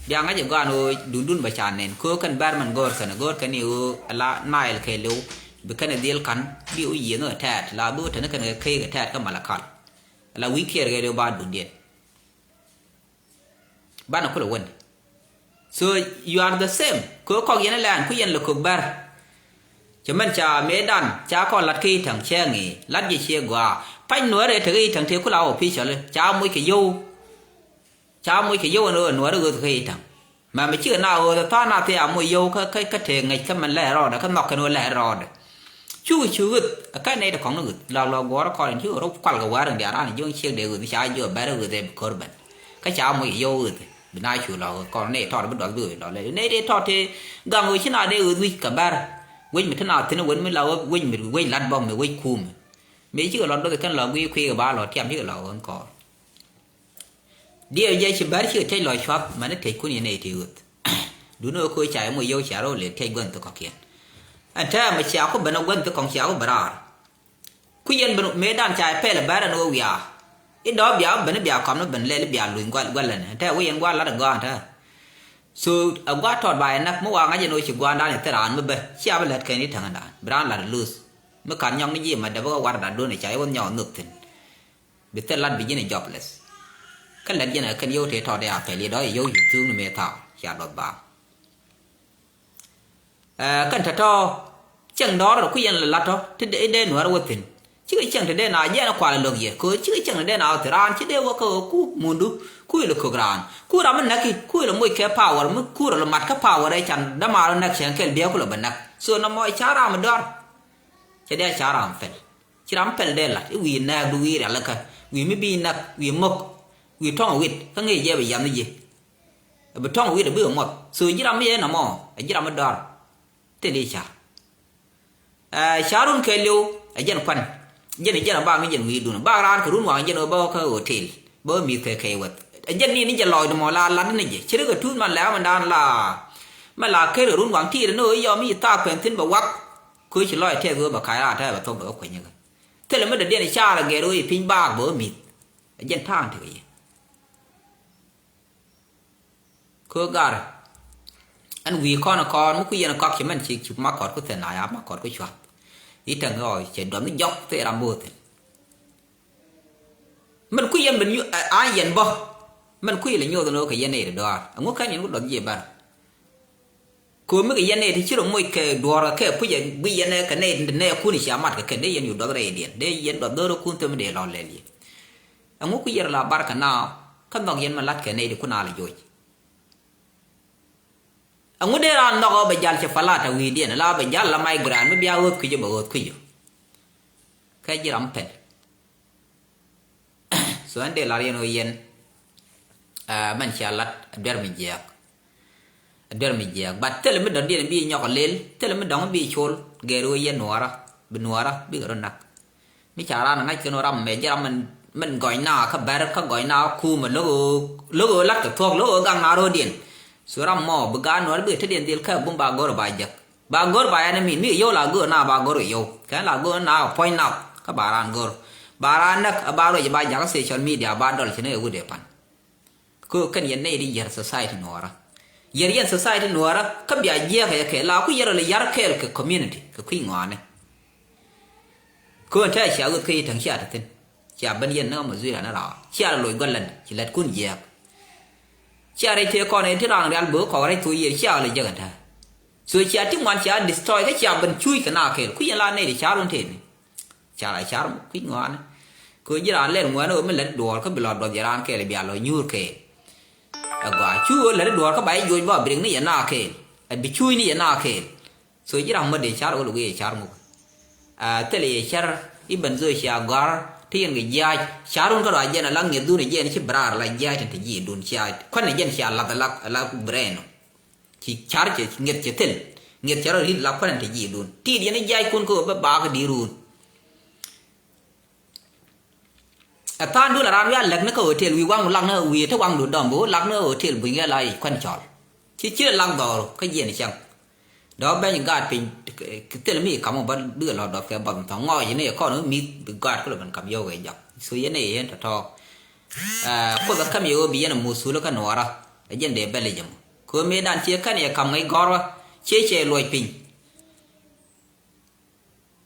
Bia ŋa̱c ɛ gɔaan ɣöö dundun bɛ ca nɛn köö kɛn bɛr mɛn go̱o̱r kɛn go̱o̱r kɛn i̱ ɣöö ala Nile kɛɛliw. Bi kɛn ɛ dhil ka̱n bi ɣöö yiëë ni ɛ tɛɛt la bi ɣöö teni kɛn kɛ kek ɛ tɛɛt kä Malakal. Ala wi̱i̱ kiɛɛr kɛɛliw ba dundiɛn. Banɛ kulɛ wän. So you are the same. Kɛ kɔk yɛn ilɛn ku yɛn lɛ kök bär. Cɛ mɛn ca mëëdan ca kɔn lat kä i̱ täŋ cɛ ŋi̱i̱ lat jɛ ciɛ gɔaa. Pa̱ny nuäärɛ tekɛ i̱ täŋ tëë kula official ca moc kɛ yio̱w. Ca moc kɛ yio̱w ɛn ɣöö nuäärɛ ɣöth kä i̱ täŋ. Mɛmɛ cikɛ na ɣöth ɛ tha̱a̱ŋ na thia moc yio̱w kä kä tëë ŋäc kä mɛn lɛɛr rɔɔdɛ kä nhɔk kɛn ɣöö lɛɛr rɔɔdɛ. Cukɛ cu ɣöth ɛ kä nɛy ti kɔŋni ɣöth lɔk lɔk guɔ̱ɔ̱r kɔn in cukɛ rɔ kual kɛ wäär in diaal raan in jiɔ̱ŋ ciek dee ɣöth ca jiɔ bɛr ɣöth ɛ bi ko̱r ben. Kä ca moc yio̱w ɣöth bi na cu lɔk ɣöth kɔn nɛy tɔt bi duɔth bi ɣöth lɔk lɛ nɛy tëë tɔt tëë gaŋ ɣöö ci na dee ɣöth wi̱c kɛ bɛr. Wec mi ti na thi̱n wec mi la wec mi wec lat bɔk mi wec kuum. Mëë cikɛ lɔk duɔth kɛn lɔk guiy kui̱ kɛ ba lɔk tiam cikɛ lɔk ɣöth kɔɔr. Diɛw jɛ ci bär cikɛ tec lɔ cuath mani tec kun yɛn nɛy ti ɣöth. Duni ɣä koc ca yɛ moc yio̱w cia rɔ lëë tec gua̱n thi kɔ̱kiɛn. Ɛn täämɛ cia ku ben ɛ gua̱n thi kɔ̱ŋ cia ku ben raar. Ku yɛn ben mëëdan ca yɛ pɛl ɛ bär ɛn ɣöö wiaa. I̱ dɔ̱ɔ̱k bia ben i̱ bia kɔm ni ben lɛl i̱ bia luny gua̱l gua̱l ɛn ɛn täämɛ wä yɛn gua̱l lat ɛ gɔaa ɛn täämɛ. So ɛ gua̱a̱th tɔɔt ba yɛ näk mi wa ŋa̱c ɛn ɣöö ci gua̱a̱ndan i̱ thil raan mi bä cia bi lät kɛn i̱ täŋdan bi raan lat ɛ luth. Mi ka̱n nyɔk ni ji̱ ma däbä kä warda duɔ̱n i̱ ca yɛ wä nyɔk nhök thi̱n. Bi thil lat bi ji̱n i̱ jobless. Kä lät ji̱n ɛ kɛn yio̱w tëë tɔɔt i̱ a pɛl i̱ dɔ̱ i̱ yio̱w yuth thuuk ni mëë thaw cia duɔth baaŋ. Ɛ kɛn tɔ̱tɔ̱ cieŋ dɔ̱r rɔ kui̱ yɛn lɛ la̱t tɔ̱ ti dee nuäär wä thi̱n. Cikɛ cieŋ ti dee na jiɛn kual lo̱k yɛ kɛ cikɛ cieŋ ti dee na wä thi̱n raan ci dee wä kä ku mundu kui̱ lɛ kök raan ku ram mi näk i̱ kui̱ lɛ moc kɛ power mi kui̱ rɔ lɛ mat kä power ɛ can dämaar wä näk cɛn kɛl biɛ ku lɛ bɛ näk. So nɔmɔ ca ram mi dɔ̱r cɛ dee ca ram pɛl. Ci ram pɛl dee lat i̱ wi̱i̱ nääk du wi̱i̱ rialikä wi̱i̱ mi bi näk wi̱i̱ mo̱k wi̱i̱ tɔ̱ŋ wit kä ŋi̱i̱c jɛ bɛ yam ni ji̱. Ɛ bi tɔ̱ŋ wi̱i̱ dee bi ɛ muɔth so ji̱ ram mi yɛ nɔmɔ ɛ ji̱ ram mi dɔ̱r. Tëë di ca̱r. Ɛ ca̱run kɛɛliw ɛ jɛn kuan. Jɛn ɛ jɛn ɛ bak ni jɛn wi̱i̱ dun bak raan kɛ run waŋ jɛn ɛ bä kä hotel bä mi̱th kɛ kɛy weth. Ɛ jɛn ni ni jɛ lɔɔcdɛ mɔ la lat ni jɛ ci ri kɛ tuut man lɛ̈k mɛn daan la. Mɛ la ker kɛ run waŋ ti̱i̱t ni ɣöö yɔm i̱ thaak pɛn thi̱n bɛ wak. Köö ci lɔc tɛth ɣöö bɛ ka̱c raan tɛth bɛ thok bɛ kɛ kueny kä. Thilɛ mi dɔ̱diɛn i̱ ca̱r ɛ gɛr ɣöö i̱ piny baak bɛ ɣöö mi̱th. Ɛ jɛn tha̱a̱ŋ tekɛ yɛ. Kö gar. Ɛn wi̱i̱ kɔn kɔn mi ku yɛn kɔk ci mɛn ci ci ma kɔt ku thil na ya ma kɔt ku cuath. I̱ täŋ ɣɔɔ cɛ duɔth ni jɔk thil ram bo̱o̱th. Mɛn ku yɛn ben an yɛn bä. Mɛn ku yɛn lɛ nyoth ni wä kɛ yɛn nɛy ti dɔaar ɛŋu kɛn yɛn ku duɔth jiɛ bär. Kö mi kɛ yɛn nɛy ti ci rɔ moc kɛ duɔ̱ɔ̱r kɛ kui̱c ɛ gui yɛn ɛ kɛ nɛy ti nɛy kun cia mat kɛ kɛn dee yɛn yu duɔth rɛydiɛn dee yɛn duɔth dho̱r kun thom dee lɔ lɛl yɛ. Ɛŋu ku yɛr la barkɛ naaw kä nhɔk yɛn mi la̱tkɛ nɛy ti kun a lɛ joc. Ɛŋu dee raan nhɔk ɔ bɛ jal cɛ palat a wi̱i̱diɛn la bɛ jal la migrant mi bia ɣööth kui̱c ɔ bɛ ɣööth kui̱c ɔ. Kɛ ji̱ ram pɛl. So ɛn dee lar yɛn ɣöö yɛn, ah, mɛn cia lat a duer mi jiɛɛk. A duer mi jiɛɛk. But thilɛ mi dɔ̱ŋ diɛn bi nyɔk a lel, thilɛ mi dɔ̱ŋ bi col, gɛr ɣöö yɛn nuɔɔra, bi nuɔɔra, bikɛ rɔ nak. Mi ca raan a ŋa̱c kɛn ɣöö ram mɛ ji̱ ram mɛn, mɛn gɔny na kä bɛr, kä gɔny na kumɛ lo̱k ɣöö, lo̱k ɣöö lat kɛ thuɔ̱k, lo̱k ɣöö gaŋ na ro̱o̱diɛn. So ram mɔ, bi gaat nuɔɔr bikɛ tetdiɛn dhil kɛ bum ba go̱r ba jek. Ba go̱r ba yɛn min mi yio̱w la go̱r na ba go̱r yio̱w. Kɛn la go̱r na puɔ̱ny nath kä ba raan go̱r. Ba raan näk ba ruec ba jakä social media ba dɔl ci ni wut ɛ pan. Kö kɛn yɛn nɛy di yɛr society nuɔɔrä. Yɛr yɛn society nuɔɔrä kä bia jiɛk ɛ kɛ la ku yɛr ɔ lɛ yar kɛɛl kɛ community kɛ kui̱ ŋɔaani. Kö ɛn tɛ̈ cia ɣöth kä yi täŋ cia te thi̱n. Cia ben yɛn ni ɣä ma zuira ni raar cia lɛ loc gua̱l lɛn ci lɛt kun jiɛɛk. Cia rɛy tëë kɔn ɛ ti raan rial böök kɔk rɛy thok yiëër cia lɛ jek ɛn tɛ̈. So cia ti ŋuan cia destroy kä cia ben cuuc kɛ na kɛɛl ku yɛn la nɛy ti car wun tëëni. Cia la car kui̱ ŋɔaani. Kö ji̱ raan lɛl ŋuɛ̈ni ɣöö mi lät duɔɔr kä bi lɔ duɔth yɛ raan kɛɛl bia lɔ nyuur kɛɛl. Ɛ gɔaa cu ɣöö lät duɔɔr kä ba yɛ joc ba bi rik ni yɛ na kɛɛl. Ɛ bi cuuc ni yɛ na kɛɛl. So ji̱ ram mä dee car ɣöö luk yɛ car ŋuk. Aa, thilɛ yɛ car i̱ ben dho̱o̱c cia gɔ̱a̱r ti yɛn kɛ jiaac car wun kä rɔ a jɛn ala ŋi̱eth dhun ɛ jɛn ci bi raar ala jiaac tin te ji̱ dun cia kuän ɛ jɛn cia lath ala, ala brain ɔ. Ci car cɛ ŋi̱eth cɛ thil ŋi̱eth cɛ rɔ ri̱t ala kuän ɛ te ji̱ dun ti yɛn i̱ jiaac kun kä ɣöö bä bakä di̱i̱t run. Ɛ tha̱a̱ŋ dul a raan wi̱i̱ a läk ni kä hotel wi̱i̱ waŋdu lak ni wi̱i̱ te waŋdu dɔm bi wä lak ni hotel buny kɛ la i̱ kuän cɔl. Ci ci lɛ lak dhɔru kä jiɛn cäŋ. Dɔ̱ bɛny gaat piny thil mi kam ba duëë lɔ dɔp kɛ bath thɔŋ ŋɔɔc ni kɔn mi bi gaat kulɛ ben kam yio̱w kɛ jɔk. So yɛn ni yɛn tɔ̱tɔ̱. Ɛ, kuoth ɛ käm yɛ ɣöö bi yɛn ɛ muthul kä nuɔɔrä. Ɛ jɛn dee bɛl jɛ mɔ. Kɛ ɣöö mëëdan ciɛ kän yɛ kam ŋäc gɔ̱rä. Ciɛ cɛ luɔc piny.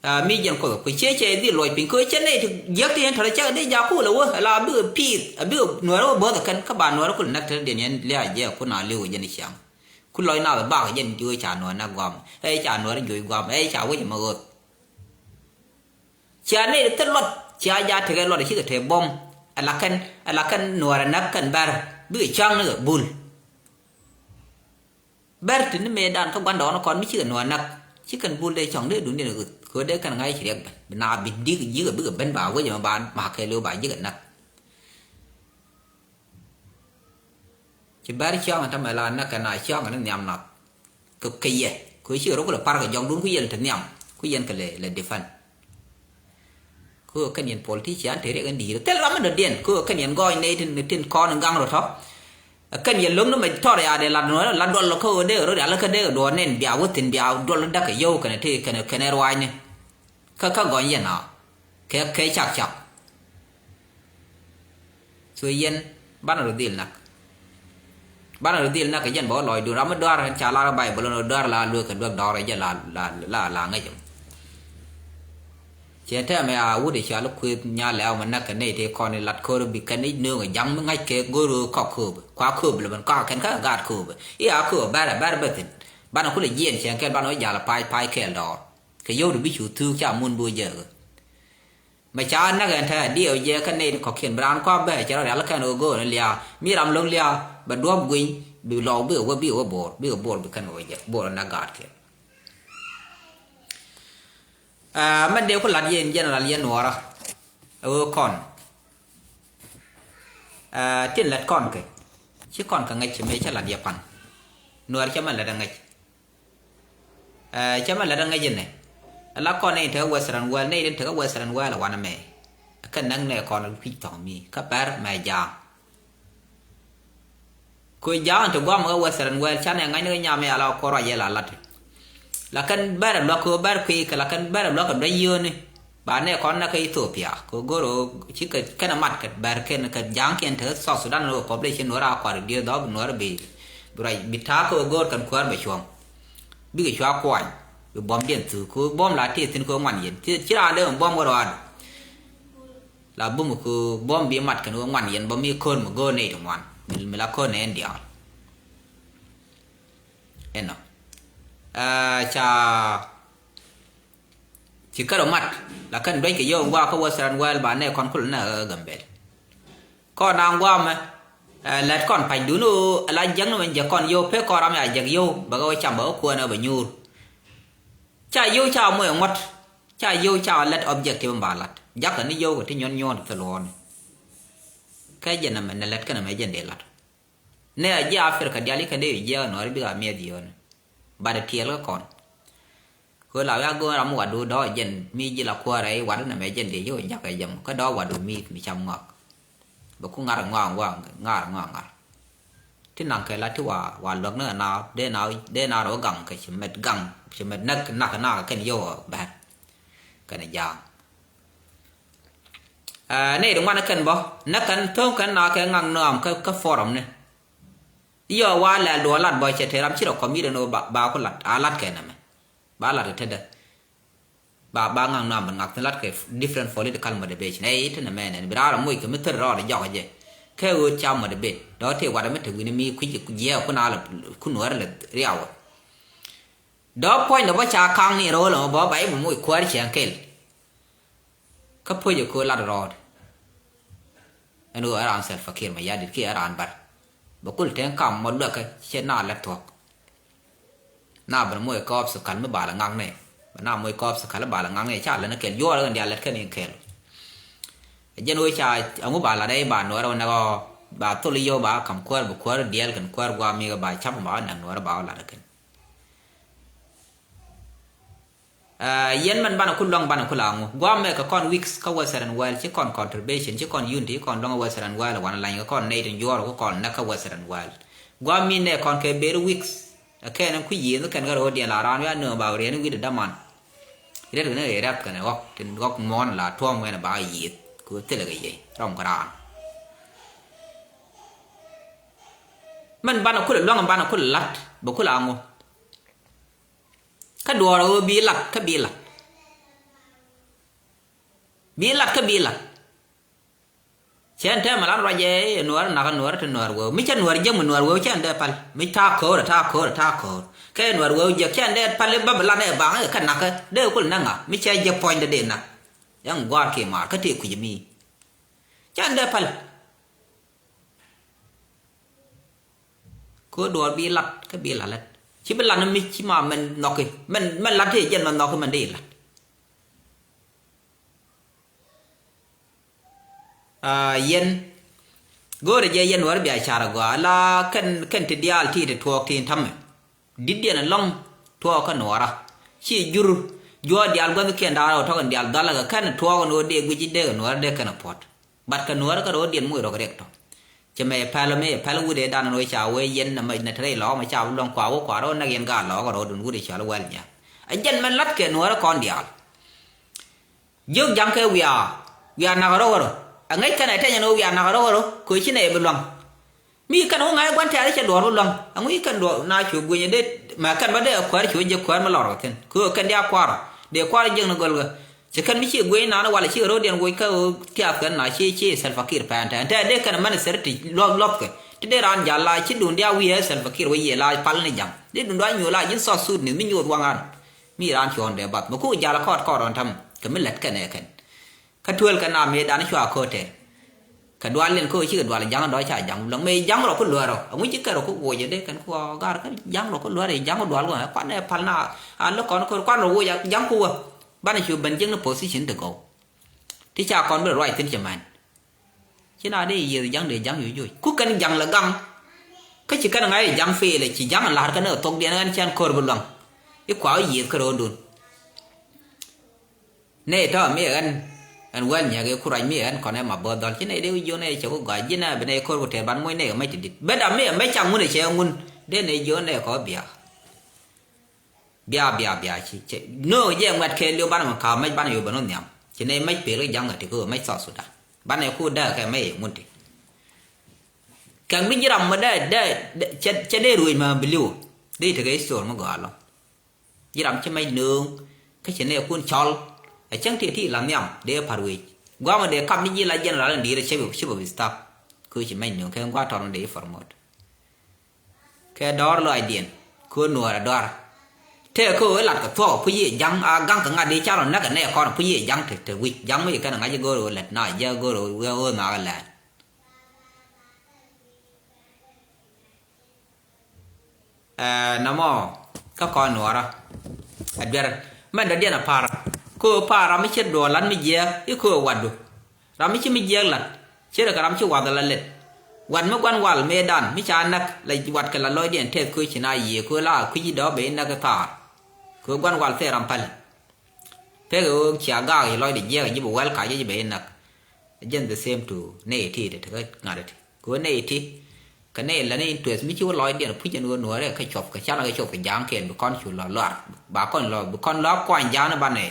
Aa, mi jiɛn kuoth kui̱ ciɛ cɛ dhil luɔc piny kɛ cɛ nɛy ti jiäk ti yɛn tɔ̱rɛ cɛ dee jaku lɛ wä la bikɛ piith a bikɛ nuɛɛrɛ wä bo̱o̱th kɛn kä ba nuɛɛrɛ kul näk te diɛn yɛn lia̱a̱ jiɛk ku na li̱w jɛn i̱ ciaŋ. Ku lɔc nath bak jɛn ji̱ wee ca nuɛɛr näk guam ɛ ca nuɛɛr juɔc guam ɛ ca wec mɛ ɣöth. Cia nɛy ti thil luɔt cia ja tekɛ luɔt cikɛ te buɔ̱m. Ala kɛn, ala kɛn nuɛɛrɛ näk kɛn bɛr bikɛ ca̱ŋ ni kɛ bul. Bɛr ti ni mëëdan kä gua̱ndɔɔŋni kɔn mi cikɛ nuɔɔn näk. Cikɛn bul dee cɔŋ dee duŋdiɛn ɣöth kɛ ɣöö dee kɛn ŋa̱c ci riɛk ben bi na bi dik ji̱kɛ bikɛ ben ba wec ɛmɛ ba ma̱a̱k kɛɛliw ba ji̱kɛ näk. Ci bɛr ciaŋ ɛn tämɛ la näk kɛn a ciaŋ ɛn ni nhiam nath. Kɛ kɛ yɛ kɛ ɣöö cikɛ rɔ kulɛ par kɛ jɔkdun ku yɛn te nhiam ku yɛn kɛ lɛ, lɛ defend. Kɛ ɣöö kɛn yɛn politician te riɛk in di̱i̱r thil ram mi dɔ̱diɛn kɛ ɣöö kɛn yɛn gɔɔny nɛy tin, tin kɔn in gaŋ rɔ tɔ̱. Kɛn yɛn lo̱ŋ ni mɛ tɔr ya dee lat nuɔ̱ɔ̱r la duɔl kɛ ɣöö dee rɔ rial kä dee duɔ̱ɔ̱r nɛn bia wä thi̱n bia duɔl däk kɛ yio̱w kɛnɛ tëë kɛnɛ, kɛnɛ ruaacni. Kä, kä gɔny yɛn a kɛ, kɛ cak cak. So yɛn banɛ rɔ dhil nak. Banɛ rɔ dhil nak kɛ jɛn bɛ wä lɔcdun ram mi dɔ̱a̱r ca lar kä Baibol ni dɔ̱a̱r la luek kɛ duäk dɔ̱r kɛ jɛ la, la, la, la ŋäc ɛmɔ. Cɛ tɛmɛ a wut i̱ ca lä kuëth nyal lɛ a mɛ nak kɛ nɛy tëë kɔn i̱ lat ko̱r bi kɛn i̱ nööŋ ɛ ja̱ŋ mi ŋa̱c kɛ go̱r kɔk kööbä kua kööbä lɛ ben kɔak kɛn kä gaat kööbä i̱ a kööbä bɛr ɛ bɛr bä thi̱n. Banɛ kulɛ jiɛɛn cɛ kɛl banɛ wä jal ɛ pa̱a̱c pa̱a̱c kɛɛl dɔ̱r kɛ yio̱w ti bi cu thuuk ca mun bi wä jääkä. Mɛ ca näk ɛn tɛ̈ diɛw jɛ kä nɛy ti kɔ̱kiɛn bi raan kua bɛ cɛ rɔ rial kɛn ɣöö go̱o̱r ni lia̱a̱ mi ram lo̱ŋ lia̱a̱ bɛ duɔ̱p guiny bi lɔw bikɛ wä bikɛ wä bo̱o̱r bikɛ bo̱o̱r bi kɛn ɣöö jɛ bo̱o̱r ni na gaatkiɛn. Aa, mɛn dee ku la̱t yɛn general yɛn nuɔɔrä ɛ ɣöö kɔn, aa, tin lät kɔn kɛ ci kɔn kɛ ŋäc ci mëë cä la̱t yɛ pan nuɔɔr cä mɛn lät ɛ ŋäc. Ɛ, cä mɛ lät ɛ ŋäc inɛ. Ala kɔn nɛy in tekä Western world, nɛy in tekä Western world ɛ wanɛ mɛ. Kɛ näk nɛ kɔn kui̱c thɔŋ mi kä bɛr mɛ ja̱a̱ŋ. Kɛ ja̱a̱ŋ in te guam kä Western world canɛ ŋa̱cni kä nyam mi ala kɔn ruac yɛ la lat. La kɛn bɛr ɛ luäk kɛ bɛr kui̱ kɛ la kɛn bɛr ɛ luäk kɛ duec yio̱o̱ni. Ba nɛ kɔn nɛ kä Ethiopia kɛ go̱r ɣöö ci kɛ kɛn ɛ mat kɛ bɛr kɛn kɛ ja̱a̱ŋkiɛn te South Sudan ɣöö population nuɔr a kuar dieth dhɔp nuɔr bi, bi ruac bi ta̱a̱ kɛ ɣöö go̱r kɛn kuäär bɛ cuɔ̱ŋ. Bikɛ cua kuany bi buɔ̱mdiɛn thuk kɛ ɣöö buɔ̱m la tëë thi̱n kɛ ɣöö ŋuan yɛn ci, ci raan dee ɣöö buɔ̱m ɣöö rɔaadu. La bum kɛ ɣöö buɔ̱m bi mat kɛn ɣöö ŋuan yɛn bä mi ko̱r mi go̱o̱r nɛy ti ŋuan mi, mi la ko̱r nɛ ɛn diaal. Ɛnɔ. Aa, ca ci kärɔ mat la kɛn duec kɛ yio̱w in gua̱a̱k kä Western world ba nɛ kɔn kulɛ nɛ ɣä Gambɛl. Kɔn na gua̱a̱mɛ, ɛ, lät kɔn pacdun ɣöö ala jiäkni mɛ jiäk kɔn yio̱w pek kɔn ram ya jiäk yio̱w bɛ kɛ wä cam bɛ wä kuäär ni ɣä bɛ nyuur. Ca yio̱w ca moc ɛ ŋuɔ̱t ca yio̱w ca lät objective in ba la̱t jakä ni yio̱w kɛ ti nyuɔ̱n nyuɔ̱n kɛ luɔ̱ɔ̱ni. Kä jɛn nɛmɛ nɛ lät kä nɛmɛ jɛn dee lat. Nɛ a jiɛ Africa diali kɛn dee jiɛ nuɔri bika miɛth yio̱o̱ni. Bat tiɛɛl kä kɔn. Kö la wia go̱o̱n ram mi wat du dɔ̱ jɛn mi ji̱ la kuäärɛ i̱ wat nɛmɛ jɛn dee ji̱ wä jakä jɛm kä dɔ̱ wat du mi mi cam ŋɔak. Bɛ ku ŋar ŋɔak ŋɔak ŋar ŋɔak ŋar. Ti naŋ kɛ la ti wa wa luäk ni kɛ naath dee naath dee naath rɔ gaŋ kɛ ci mɛt gaŋ ci mɛt näk nak nak kɛn yio̱w bɛr. Kɛn ja̱a̱ŋ. Ɛ, nɛy ti ŋuan kɛn bä nɛ kɛn tho̱o̱ŋ kɛn na kɛ ŋaŋ nɔam kä, kä forum ni. Yɔ wa lɛl duɔ lat bä cɛ te ram ci rɔ kɔm yirɛ ni ba, ba ku lat a lat kɛ nɛmɛ. Ba lat kɛ tetdä. Ba, ba ŋaŋ nɔam bä ŋak thin lat kɛ different political motivation. Ɛ, it nɛmɛ nɛn bi raar moc kɛ mi thir rɔɔd jɔk jɛ. Kɛ ɣöö ca motivate dɔ̱ tëë watdä mi te wi̱ni mi kui̱c jiɛɛk ku na lɛ ku nuäär lɛ riaw. Dɔ̱ puɔ̱nydɛ bä ca kaŋ ni ro̱o̱l ɛmɔ bä ba i̱ mɔ moc kuäär cieŋ kɛl. Kä puɔ̱cɛ köö lat rɔɔd. Ɛn ɣöö ɛ raan Salva Kiir Mayardit kiɛ ɛ raan bär. Bɛ kul tɛŋ kam mɔ luɛkä cɛ na lät thuɔ̱k. Na ben moc kɔɔp thokal mi bal ɛ ŋaknɛ. Bɛ na moc kɔɔp thokal mi bal ɛ ŋaknɛ ca lät ni kɛl juɔɔr ɣän dial lät kɛn in kɛl. Ɛ jɛn ɣöö ca ɛŋu ba lat ɛ ba nuɔrɛ wä nɛk ɔ ba thol i̱ yio̱w ba kam kuäär bɛ kuäär diɛɛl kɛn kuäär guam mi ba cam ba wä nɛk nuɔrɛ ba wä lat ɛ kɛn. Ɛ, yɛn mɛn banɛ ku luaŋ banɛ ku la ŋu. Guam mɛ kɛ kɔn weeks kä Western world, ci kɔn contribution, ci kɔn unity, ci kɔn luaŋ Western world, wanɛ lany kɛ kɔn nɛy tin juɔɔr ku kɔn näk kä Western world. Guam mi nɛ kɔn kɛ ber weeks. Ɛ kɛn ku yiëëth kɛn kɛ ro̱o̱diɛn la raan wiaa nööŋ ba wä riɛn wi̱cdɛ däman. Riɛt kɛ ni ɣɛ rɛp kɛn ɛ ɣɔk, tin ɣɔk muɔ̱ɔ̱n la tuɔ̱ɔ̱m wɛn ɛ ba yiëëth. Kɛ ɣöö thilɛ kɛ yey, rɔm kɛ raan. Mɛn banɛ ku la luaŋ banɛ ku la la̱t, bɛ ku la ŋu. Kä duɔɔr ɣöö bi lat kä bi lat. Bi lat kä bi lat. Cɛn tɛmɛ lan ruacɛ i̱ nuɔɔr nakä nuɔɔr ti nuɔɔr wee mi cɛ nuɔɔr jiäk mi nuɔɔr wee cɛn dee pal mi ta̱a̱ ko̱o̱r ta̱a̱ ko̱o̱r ta̱a̱ ko̱o̱r. Kɛ nuɔɔr wee jiäk cɛn dee pal i̱ bä bi lan ɛ baŋ i̱ kä nakä dee kul nɛ ŋa mi cɛ jiäk puɔ̱nydɛ dee nak. Yɛn gua̱a̱r kiɛ maar kä tëë kui̱c mi cɛn dee pal. Kɛ ɣöö duɔɔr bi lat kä bi lat lät ci bi lat ni mi ci ma mɛn nhɔki mɛn mɛn lat tëë jɛn mɛn nhɔki mɛn dee lat. Aa, yɛn go̱o̱rɛ jɛ yɛn wär bia car agɔaa la kɛn kɛn ti diaal ti ti tuɔɔk ti tamɛ. Di̱t diɛn ɛlɔ̱ŋ tuɔɔk kä nuɔɔra ci jur juɔɔk diaal guäthkiɛn daal rɛw tɔ̱kɛn diaal dhɔlä kɛ kɛn tuɔɔk ɛn ɣöö dee guic dee kɛ nuɔɔra dee kɛn ɛ puɔ̱t. Bat kɛ nuɔɔra kä ro̱o̱diɛn muc rɔk riɛk tɔ̱. Cɛ mɛ päl mi päl wut ɛ dan ɣöö ca wee yɛn nɛ mɛ nɛ te rɛy lɔɔk mɛ ca bi luäŋ kua wä kua rɔ̱ näk yɛn gaat lɔɔk rɔ̱ dun wut ɛ cɔal wäl nyɛ. Ɛ jɛn mɛn la̱t kɛ nuɔɔrä kɔn diaal. Jiök ja̱ŋ kɛ wiaa wiaa nak rɔ̱ ɣärö. Ɛ ŋäc kɛn ɛ tɛnyɛ ni wä wiaa nak rɔ̱ ɣärö kɛ ci nɛ yɛ bi luäŋ. Mi kɛn wä ŋa̱c gua̱n tɛ̈r cɛ duɔ̱ɔ̱r bi luäŋ. Ɛŋu ci kɛn duɔ̱ɔ̱r na cu guinyɛ dee mɛ kɛn bä dee ɛ kuäär cu jɛ kuäär mi lɔr kɛ thi̱n kɛ ɣöö kɛn diaal kuaarɔ dee kuaarɔ jiäk ni gɔl kɛ. Ci kɛn mi ci guic naan walɛ ci ro̱o̱diɛn woc kä ɣöö tiath kɛn na ci ci Salva Kiir pɛn tɛn tɛ dee kɛn mɛn thɛr ti luɔth luɔthkɛ ti dee raan jal la ci duun dia wiee Salva Kiir wä yiee la pal ni jaŋ dee duun dua nyuur la ji̱n South Sudanese mi nyuuth waŋan. Mi raan cuɔ̱ɔ̱ŋ dee bath mi ku jal kɔɔt kɔɔt rɔn tam kɛ mi lät kɛn ɛ kɛn. Kä tuël kɛ na mëë dan cua ko̱o̱t tɛr kɛ dual liɛn kä ɣöö cikɛ dual ja̱ŋ dɔ̱ ca ja̱ŋ bi luäŋ mëë ja̱ŋ rɔ ku luäär rɔ ɛŋu ci kɛn rɔ ku woc ɛ dee kɛn ku ɣɔɔ gar kä ja̱ŋ rɔ ku luäär ɛ ja̱ŋ ku dual wä kuan ɛ pal na a lo̱k kɔn ko̱r kuan rɔ woc ja̱ŋ ku wä. Banɛ cu ben jiäkni position ti gɔw. Ti ca kɔn bi ruac thi̱n cɛ män. Ci na dee yiëëth ja̱ŋ dee ja̱ŋ yoc joc ku kɛn ja̱ŋ lɛ gaŋ. Kä ci kɛn ŋa̱c ja̱ŋ feel ci ja̱ŋ la̱r kɛn ɛ thokdiɛn ɣän cɛn ko̱r bi luäŋ. I̱ kua wä yiëëth kä ro̱o̱ndun. Nɛy tɔ̱ mi ɣän ɛn wäl nyääk ëë ku ruac mi ɣän kɔn ɛ ma bo̱o̱th dhɔl ci nɛy dee wi̱c jiön ɛ cɛ ku gɔaa ji̱n ɛ bi nɛy ko̱r ku tɛɛr ban moc nɛy kɛ mɛc ti di̱t. Bɛ dam mi ɛ mɛc ca ŋun ɛ cɛ ŋun dee nɛy jiön ɛ kɔ biaak. Bia bia bia ci cɛ no jɛ ŋuɛt kɛ liw banɛ mɛ ka̱a̱ mɛc banɛ yo̱ bɛ ni nhiam ci nɛ mɛc pel kä ja̱ŋ ɛ ti kä mɛc South Sudan. Banɛ ku dee kɛ mɛc ɛ ŋun ti kɛŋ bi ji̱ ram mɛ dee dee cɛ dee ruëc mɛ bi liw dee tekɛ history mi gɔaa lɔ. Ji̱ ram ci mɛc nööŋ kä ci nɛ kun cɔl ɛ cäŋ ti ti la nhiam dee par ruëc guamɛ dee kap ni ji̱ la general in di̱i̱t ɛ cɛ bi cɛ bi staff. Kä ci mɛc nööŋ kɛ gua̱a̱ tɔr mi dee i̱ promote. Kɛ dɔɔr lɔaacdiɛn kɛ ɣöö nuɔɔr ɛ dɔaar. Tëë kä ɣöö lat kɛ thuɔ̱k ɛ puc yiëë ja̱ŋ a gaŋ kɛ ŋa̱t dee ca rɔ näk ɛ nɛɛkɔn ɛ puc yiëë ja̱ŋ te te wi̱c ja̱ŋ mi ci kɛn ɛ ŋa̱c i̱ go̱o̱r ɣöö lät na jɛ go̱o̱r ɣöö ɣöö nhaakä lɛɛl. Ɛ nɔmɔ kä kɔn nuɔɔrä ɛ duer mɛn dɔ̱diɛn ɛ pa̱a̱r kä ɣöö pa̱a̱r ram mi ci duɔɔr lat mi jiɛɛk i̱ kä ɣöö watdu. Ram mi ci mi jiɛɛk lat Ce̱tkɛ ram ci wath ala lät. Wat mi gua̱n wal mëëdan mi ca näk la wat kɛ la lɔcdiɛn tɛth köö ci na yiëë köö la kui̱ci dɔ̱ ben näk thaar. Köö gua̱n wal thɛɛr ram päl. Pek ɣöö cia gaak ci lɔcdɛ jiɛk ji̱ bi wɛl kac ji̱ ben näk. Jɛn the same to nɛy ti te te kä ŋa̱t ti köö nɛy ti. Kɛ nɛy lɛ ni interest mi ci wä lɔcdiɛn puc ɛn ɣöö nuɔ̱ɔ̱rɛ kɛ cuɔp kɛ canɛ kɛ cuɔp kɛ ja̱a̱ŋ kɛɛl bi kɔn cu lɔ lɔar ba kɔn lɔ bi kɔn lɔ kuany ja̱a̱n banɛ.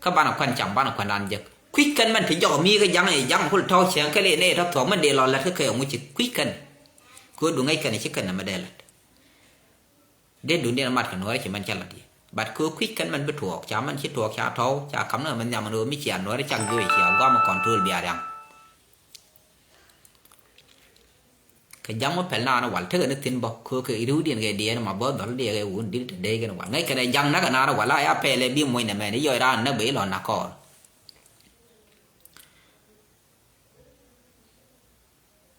Kä banɛ kuan cam banɛ kuan dan jek kui̱c kɛn mɛn ti jɔk mi kä ja̱ŋ i̱ ja̱ŋ kul tɔ̱ cɛŋ kɛl i̱ nɛy tɔ̱ thuɔ̱k mɛn dee lɔ lät kä kɛ ŋuci kui̱c kɛn. Kɛ ɣöö duŋ ŋäc kɛn i̱ ci kɛn nɛmɛ dee lät. Dee duŋdiɛn mat kɛ nuɔ̱ɔ̱rɛ ci mɛn cɛ lät i̱ but kɛ ɣöö kui̱c kɛn mɛn bi tuɔɔk ca mɛn ci tuɔɔk ca tɔ̱w ca ka̱m ni ɣä mɛn nhiam ɛn ɣöö mi cia nuɔ̱ɔ̱rɛ cak juɔc cia guam ɛ control bia riaŋ. Kɛ ja̱ŋ mi pɛl naan wal tekɛ ni thi̱n bä köökɛ i̱ ri̱wdiɛn kɛ diɛɛn ma bä dhɔl diɛɛkɛ wun di̱t te dee kɛn wal ŋäc kɛn ɛ ja̱ŋ näk ɛ naan wal a ya pɛl ɛ bi muɔ̱ny nɛmɛ ni yɔc raan näk bɛ i̱ lɔ nak kɔɔr.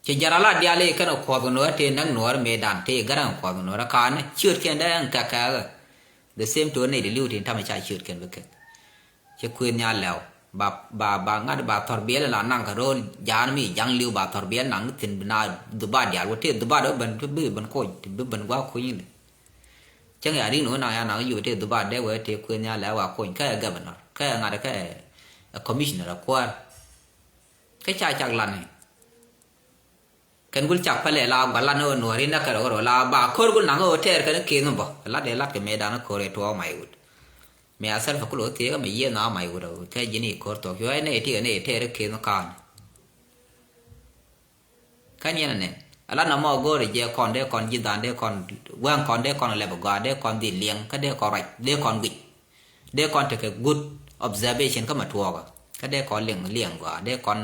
Cɛ jara la diaal i̱ kɛn ɛ kuɔth kɛ nuɔ̱ɔ̱rɛ tëë näk nuɔ̱ɔ̱rɛ mëëdan tëë gärä kɛ kuɔth kɛ nuɔ̱ɔ̱rɛ kaanɛ ciöötkiɛn dee ɛn kɛkɛ. The same to nɛy di li̱w tin tamɛ ca ciöötkiɛn bi kɛk. Cɛ kuëë nhial lɛw ba ba ba ŋa̱t ba thɔr biɛl la naŋ kɛ ro̱o̱l ja̱a̱n mi ja̱ŋ li̱w ba thɔr biɛl naŋ thi̱n bi na dhubat diaal wä tëë dhubat wä ben bi ben koc bi ben gua̱a̱k kuny ni. Cäŋ ya rin wä naŋ ya naŋ yup tëë dhubat dee wee tëë kuëë nhial lɛw wa kuny kä ɛ governor kä ɛ ŋa̱t kä ɛ commissioner ɛ kuäär. Kä ca cak lan ni kɛn gul cak pälɛ la gualan ɣöö nuɔ̱ɔ̱ri näk kɛ rɔ la ba ko̱r gul naŋ ɣöö tɛɛr kɛn keth mi bä lat dee lat kɛ mëëdan ko̱r ɛ tuɔɔk may wut. Mëë a thɛl fɛ kul ɣöö thiee kä mɛ yiëë na may wut kä ji̱n i̱ ko̱r thuɔ̱k cuɛ nɛ iti kɛ nɛ ɛ tɛɛr keth mi ka̱a̱n. Kä niɛn ɛ nɛn a lat na mɔ go̱o̱r ɛ jɛ kɔn dee kɔn ji̱ dhan dee kɔn wɛŋ kɔn dee kɔn lɛp ɛ gɔaa dee kɔn dhil liɛŋ kä dee kɔn ruac dee kɔn guic. Dee kɔn tekɛ good observation kä mɛ tuɔɔkä kä dee kɔn liɛŋ liɛŋ gɔaa dee kɔn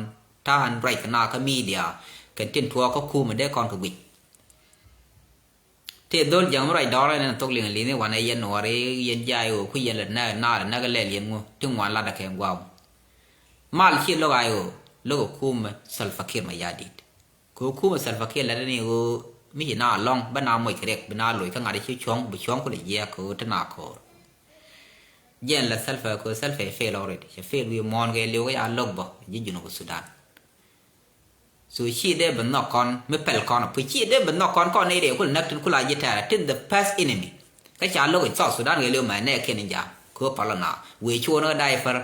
ta̱a̱ ruac kɛ na kä media kɛn tin tuɔɔk kä kumɛ dee kɔn kɛ guic. Tëë dhol ja̱ŋ mi ruac dɔɔr ɛn ɛn thok liŋ li̱ni wanɛ yɛn nuɔɔri yɛn jay ɣöö kui̱ yɛn lɛ nɛ na lɛ näk lɛ liɛn ŋu ti ŋuan latdɛ kɛ guam. Mal ci lo̱k ay ɣöö lo̱k ɛ kumɛ Salva Kiir Mayardit. Kɛ ɣöö kumɛ Salva Kiir latdɛ ni ɣöö mi ci na lɔ̱ŋ bä na moc kɛ riɛk bi na loc kä ŋa̱t ci cuɔ̱ŋ bi cuɔ̱ŋ kulɛ jiɛɛk kɛ ɣöö ti na ko̱o̱r. Jɛn la Salva kɛ Salva ɛ fail already cɛ fail wi̱i̱ muɔ̱ɔ̱n kɛ liw kä ya lo̱k bä ji̱ Junub Sudan. So ci dee bi nhɔk kɔn mi pɛl kɔn ɔ pi ci dee bi nhɔk kɔn kɔn nɛy dee kul näk tin kul a ji̱ tɛɛrɛ tin the first enemy. Kä ca lo̱k in South Sudan kɛ liw mɛ nɛ kiɛn in jam kɛ ɣöö pal na wëë cuɔn kä diaper.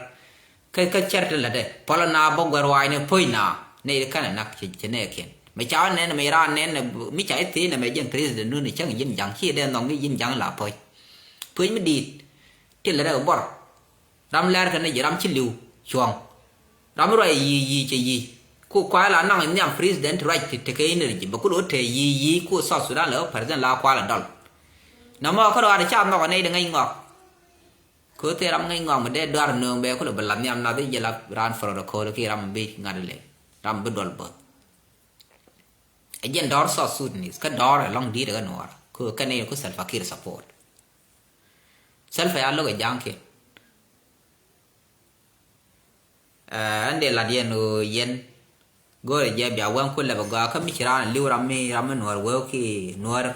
Kä kä cär ti lätdɛ pɔlɔ na bä guɛr wa̱a̱cni puɔ̱c na nɛy ti känɛ nak cɛ nɛɛkiɛn mɛ ca wä nɛn mɛ raan nɛn mi ca i̱ thiec nɛ mɛ jɛn president nun cäŋ ji̱n ja̱ŋ ci dee nhɔk ni ji̱n ja̱ŋ la puɔ̱c. Puɔ̱c mi di̱i̱t ti lätdɛ kɛ buɔr. Ram lɛr kɛn ni ji̱ ram ci li̱w cuɔ̱ŋ. Ram mi ruac yi̱i̱ yi̱i̱ cɛ yi̱i̱ ku kuay la naŋ nhiam president ruac ti tekɛ energy bɛ ku lo̱ te yi̱i̱ yi̱i̱ ku South Sudan lɛ wä president la kual a dɔl. Nɔmɔ kä ruaat ca nhɔk a nɛy di ŋäc ŋɔak. Kɛ ɣöö thil ram ŋäc ŋɔak mi dee dɔaar nööŋ bɛ kulɛ bi lath nhiam nath i̱ jɛ la raan fɛrɔt ɛ ko̱o̱l ki ram mi bi ŋa̱t ilɛ ram mi bi duɔl bo̱th. Ɛ jɛn dɔ̱r South Sudanese kä dɔ̱r ɛlɔ̱ŋ di̱i̱t ɛ kä nuɔɔr kɛ ɣöö kɛn ni ku Salva Kiir support. Salva ya lo̱k ɛ ja̱a̱ŋkiɛn. Ɛn dee lat yɛn ɣöö yɛn go̱o̱rɛ jɛ bia wɛŋ kulɛ bɛ gɔaa kä mi ci raan li̱w ram mi ram mi nuɔ̱ɔ̱r wee ki nuɔ̱ɔ̱r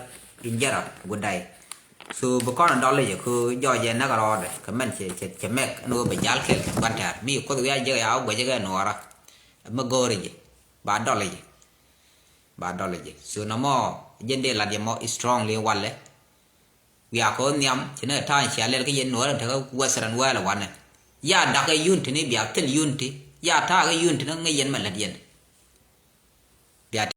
in jɛrɔ guday. So bi kɔn dɔl jɛ ku jɔɔc jɛ näk rɔɔdɛ kɛ mɛn cɛ cɛ cɛ mɛk ɛn ɣöö bɛ jal kɛl kɛ gua̱n tɛ̈r mi kuoth wiac jɛ ya wä guɛcɛ kɛ nuɔɔra. Mi go̱o̱rɛ jɛ ba dɔl jɛ ba dɔl jɛ so nɔmɔ jɛn dee lat yɛ mɔ strongly walɛ. Wiakɛ wä nhiam ci ni ta̱a̱ cia lɛl kä yɛn nuɔɔr in tekä western world wanɛ. Ya dakä unity ni bia thil unity ya ta̱a̱ kä unity ni ŋäc yɛn mɛ lät yɛn.